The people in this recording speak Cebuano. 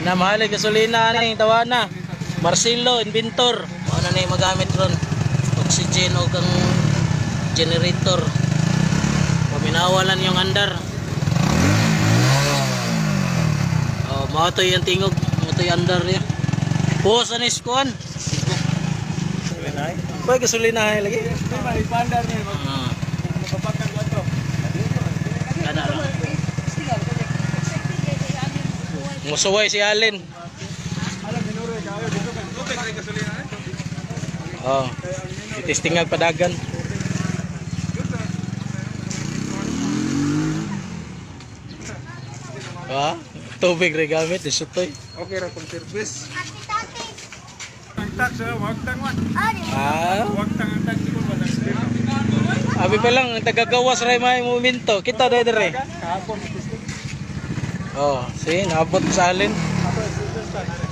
Na mahal ang gasolina ani tawana. Marcelo inventor. Mao na ni magamit ron. Oxygen o kang generator. Paminawalan yung andar. Oh, mao to yung tingog, mao to yung andar niya. Puhos ani kuan. Bay gasolina ay lagi. Pandar niya. Ah, Mapapagkan ko ito. kana lang. Musuway si Allen. Alam, minure kayo. Dito ka. Tubig ay gasolina eh. Oh. Itistingag padagan. Ah, tubig re gamit isutoy. Okay ra kung service. Ang tax, wag tang man. Ah, Wag tang ang tax ko ba abi pa lang ang tagagawas ra may momento. Kita dai dire. Kahapon, Oh, see, naabot sa alin. Ato, service ta.